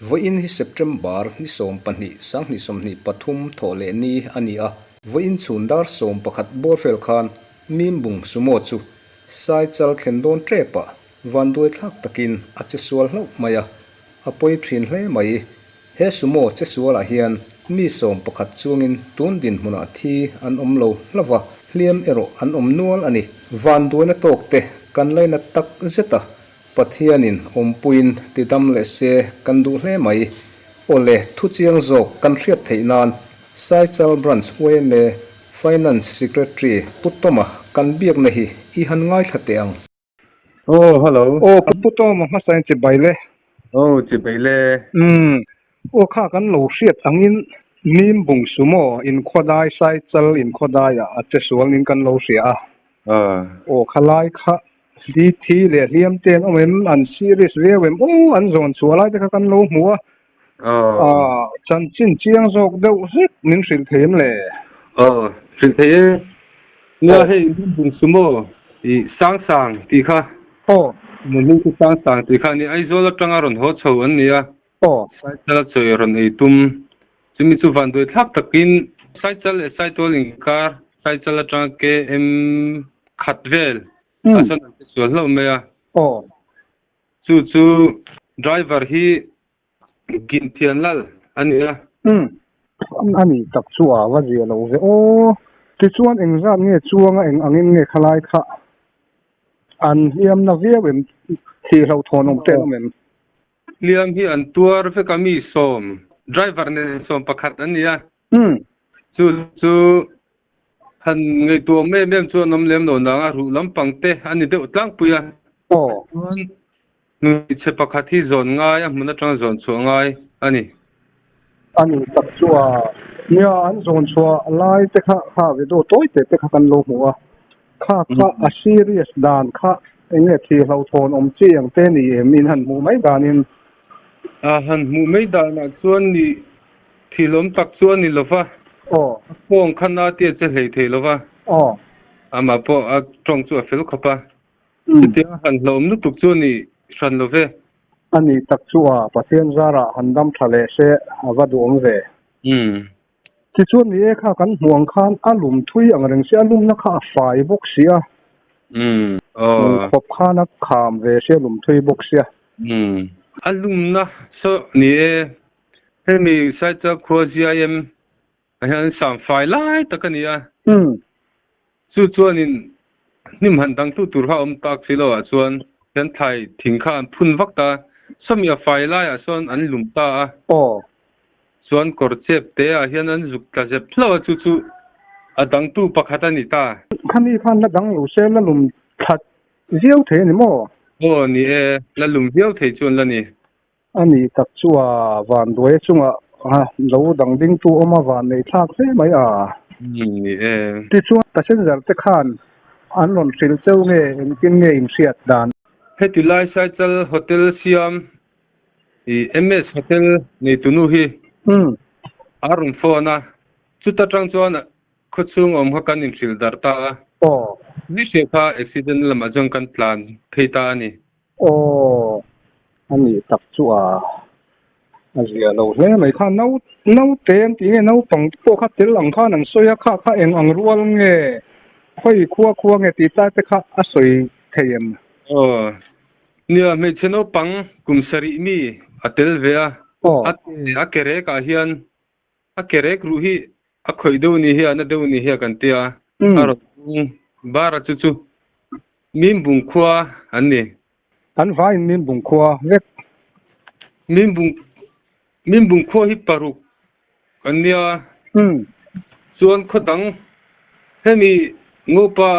Vawiin hi September ni 12 2023 thawh leh ni a ni a, vawiin chhun dar 11 bawr fel khan Mimbung Sumo chu Saichal thlen dawn tep ah vanduai thlak takin a che sual hlauh mai a, a pawi thin hle mai. He Sumo che sualah hian mi 11 chungin tun dinhmunah thi an awm lo hlauh va, hliam erawh an awm nual a ni. Vanduaina tawk te kan laina tak zet a, Pathianin awmpuiin tidam leh se kan duh hle mai. Awle, thu chiang zawk kan hriat theih nan Saichal Branch yma Finance Secretary Pu Toma kan biakna hi i han ngaithla teh ang. Aw, hello. Aw, Pu Toma hmasa in chibai le. Aw, chibai le. Umm, aw kha kan lo hriat angin Mimbung Sumo inkhawdai Saichal inkhawdaiah a che sual nin kan lo hria a. Aw, khalai kha Thi thi leh hliam te an awm em? An serious viau em? Aw, an zawn chhuah lai te kha kan lo hmu a. Aw, chanchin chiang zawk deuh hlek min hrilh thei em le? Aw, hrilh thei e. Nia hei Bung Sumo i Sang Sang tih kha. Aw. Hming chu Sang Sang tih kha a ni. Aizawl atanga rawn haw chho an ni a. Aw. Saichal chawi rawn ei tum. Chumi chu vanduai thlak takin Saichal leh Saitual inkar Saichal atanga KM khat vel ah chuan an che sual hlauh mai a. Aw. Chu chu driver hi Ginthian Lal a ni a. Umm. A ni tak chu a va zia lo ve aw. Tichuan engzat nge chuanga eng angin nge khalai kha an hliamna viau em thih hlauhthawn awm te an awm em? Hliam hi an tuar vek a mi 10, driver nen 11 an ni a. Chu chu han ngaihtuah awm em em chu an awm lem lo nang a, ruh lampang te a ni deuh tlangpui a. Chuan hmeichhe pakhat hi zawn ngai a hmun atanga zawn chhuah ngai a ni. A ni tak chu a, nia an zawn chhuah lai te kha kha video tawi te te kha kan lo hmu a. Kha kha a serious dan kha eng nge thih hlauhthawn awm chi ang te ni em in han hmuh mai danin. A han hmuh mai danah chuan ni thilawm tak chu a ni lo va. Aw. A phone kha na tia che hlei thei lo va. Aw. Amah pawh a tawng chu a fel khawp a. Chutiang a han hlauhawm lutuk chu a ni hran lo ve. A ni tak chu a Pathian zarah han dam tha leh se a va duhawm ve. Umm. Tichuan ni e kha kan hmuh ang khan a lum thui ang reng sia, a lumna kha a fai bawk sia. Umm aw. Khawp khan a kham ve sia, lum thui bawk sia. Umm. A lumna saw ni e, hemi Saichal khua GIM ah hian sam fai lai tak a ni a. Umm. Chu chuanin hnim han dangtu tur kha a awm tak si lo ah chuan hian thlai thing kha an phun vak ta a, sawmi a fai laiah sawn an lum ta a. Aw. Chuan kawr chep te ah hian an zuk tla zep hlauh a, chu chu a dangtu pakhat a ni ta. Khami khan la dang lo se la lum thla viau thei a ni maw? Aw ni e, la lum viau thei chuan la ni. A nih tak chu a vanduai chungah lo dang dingtu awm a van nei thlak hle mai a. Ni e. Tichuan passenger te khan an rawn hrilh cheu nge engtin nge in hriat dan? Heti lai Saichal Hotel siam i MS Hotel neitunu hi a rawn phone a, chuta tang chuan khawchhung awm kha kan inhrilh darh ta a. Aw. Ni hriat kha accident lamah chuan kan tlan phei ta a ni. Aw, a nih tak chu a a zia lo hle mai kha. Nau naute an tih nge naupang te pawh kha tel ang khan an sawi a, kha kha eng ang rual nge khawi khua khua nge tih tlai te kha a sawi thei em? Aw, nia hmeichhe naupang kum sarih mi a tel ve a, a a ke rek ah hian a ke rek ruh hi a khawih deuh ni hi a na deuh ni hi a kan tia a rawn tung bar a chu chu Mimbung khua an ni. An vaiin Mimbung khua vek. Mimbung Mimbung khua hi paruk an nia. Chuan khaw dang hemi Ngopa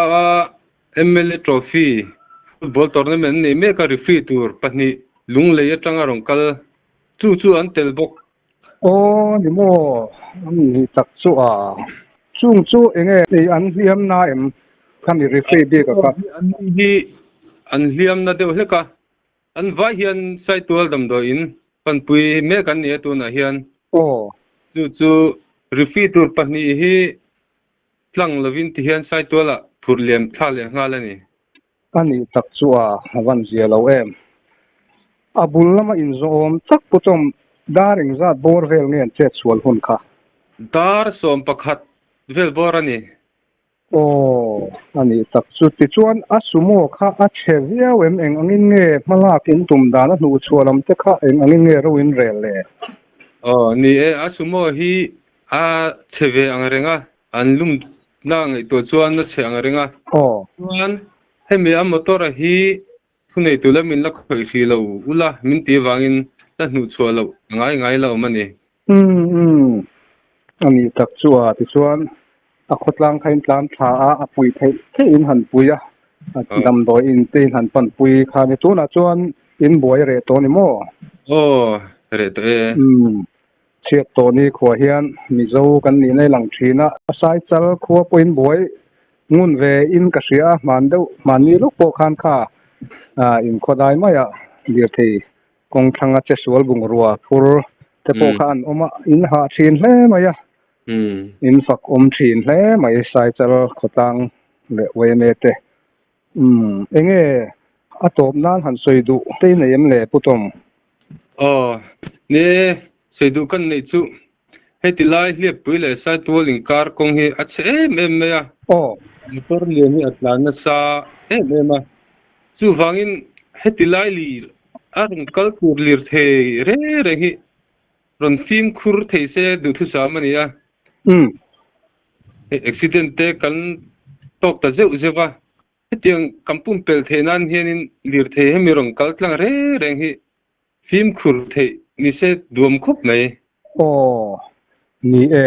a mla Trophy football tournament an nei mek a referee tur pahnih Lunglei atanga rawn kal chu chu an tel bawk. Aw ni maw? An nih tak chu a. Chung chu eng nge ei an hliam na em? Khami referee bik a kha. An hi an hliam na deuh hlek a. An vai hian Saitual damdawi in panpui mek an ni a tunah hian. Aw. Chu chu referee tur pahnih hi tlang lovin tihian Saitualah phurh liam thla leh nghal a ni. A nih tak chu a van zia lo em. A bul lama inzawm tak pu Tom, dar engzat bawr vel nge an chet sual hun kha? Dar 11 vel bawr a ni. Aw, a nih tak chu. Tichuan, a sumo kha a chhe viau em? Eng angin nge hmalak in tum dan a hnuh chhuah lam te kha eng angin nge ro in rel le? Aw, ni e, a sumo hi a chhe ve ang reng a, an lumna ngaihtuah chuan a chhe ang reng a. Aw. Chuan, hemi a motor a hi Thuneitu la min la khawih hrih lo ula min tih avangin la hnuh chhuah loh a ngai ngai la awm a ni. Umm umm a nih tak chu a tichuan a khawtlang kha in tlan thla a, a pui theih theih in han pui a, damdawi in te in han pan pui kha a ni. Tunah chuan in buai reh tawh a ni maw? Aw reh tawh e. Umm chhiat tawh ni khuah hian Mizo kan nihna i lang thin a, Saichal khua pawh in buai Ngun ve in ka hria a, hman deuh hmanni lawk pawh khan kha inkhawdai maia lirthei kawng thlanga che sual bungrua phur te pawh kha an awm a, in hah thin hle mai a, in fak awm thin hle mai Saichal khawtlang leh YMA te. Umm enge a tawp nan han sawi duh te i nei em le Pu Tom? Aw, ni e, sawi duh kan neih chu Heti lai hliappui leh Saitual inkar kawng hi a chhe em em mai a. Aw. Motor lian hi a tlan nasa em em a. Chuvangin heti lai lir a rawn kal tur lir thei reng reng hi rawn fimkhur thei se duhthusam a ni a. Umm. Hei accident te kan tawk ta zeuh zeuh a. Hetiang kan pumpelh theih nan hianin lirthei hemi rawn kal tlang reng reng hi Fimkhur theih ni se duam khawp mai. Aw, ni e,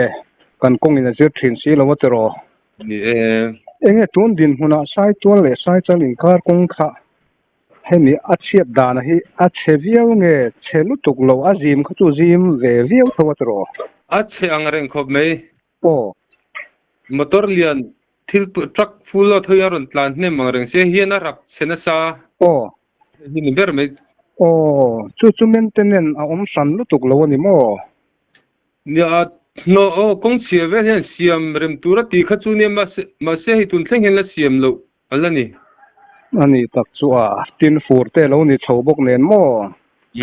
kan kawngin a zir thin si lo a tiraw? Ni e. Enge tun dinhmunah Saitual leh Saichal inkar kawng kha hemi a chhiat dana hi a chhe viau nge chhe lutuk lo a zim kha chu zim ve viau tho a tiraw? A chhe ang reng khawp mai. Aw. Motor lian thil truck full load ho hi a rawn tlan hnem ang reng sia hian a rap chhe nasa. Aw. Hei hi ni ber mai. Aw, chu chu maintenance a awm hran lutuk lo a ni maw? Nia, hnawh aw kawng chhia vel hian siam rem tur a tih kha chu nia mahse mahse hei tun thleng hian la siam loh a la ni. A ni tak chu a, tin fur te lo ni chho bawk nen maw?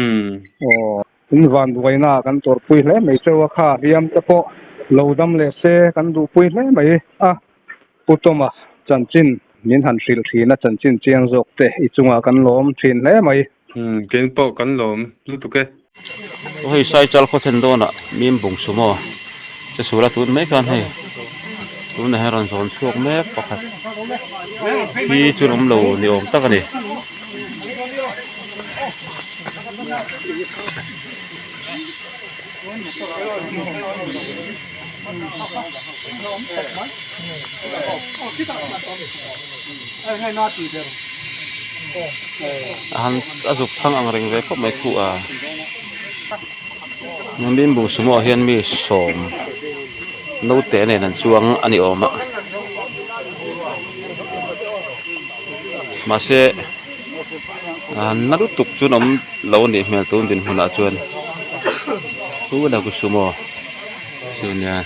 Umm. Aw, in vanduaina kan tawrhpui hle mai cheu a kha hliam te pawh lo dam leh se kan duhpui hle mai a. Pu Toma chanchin min han hrilh thin a, chanchin chiang zawk te i chungah kan lawm thin hle mai. Umm, kein pawh kan lawm lutuk e. Aw hei Saichal khaw thlen dawnah mim bung su maw che sul a tun mai khan hei tunah hian rawn zawn chhuak mek pakhat hi chu an awm lo ni awm tak a ni. A han a zuk thang ang reng ve khawp mai khu a bimbo sumo ah hian mi sawm naute nen an chuang a ni awm a mahse na lutuk chu an awm lo a nih hmel tun dinhmunah chuan chu la sumo. Chu nia.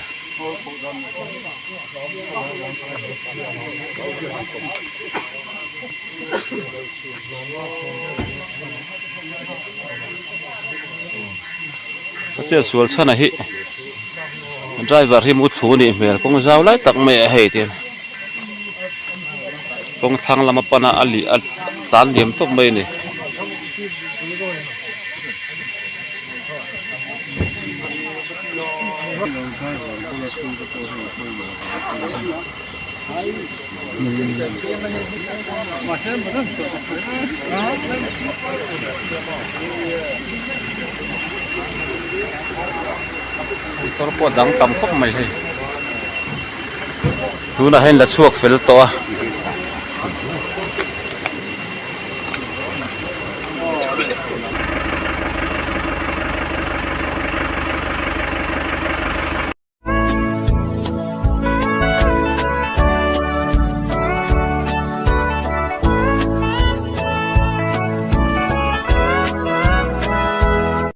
A chet sual chhan a hi driver hi mutthlu a nih hmel kawng zau lai tak mai ah hei tihian kawng thlang lama pan a a lih a tlan liam tawp mai a ni. Motor pawh a dang tam khawp mai hei tunah hian la chhuak fel tawh a.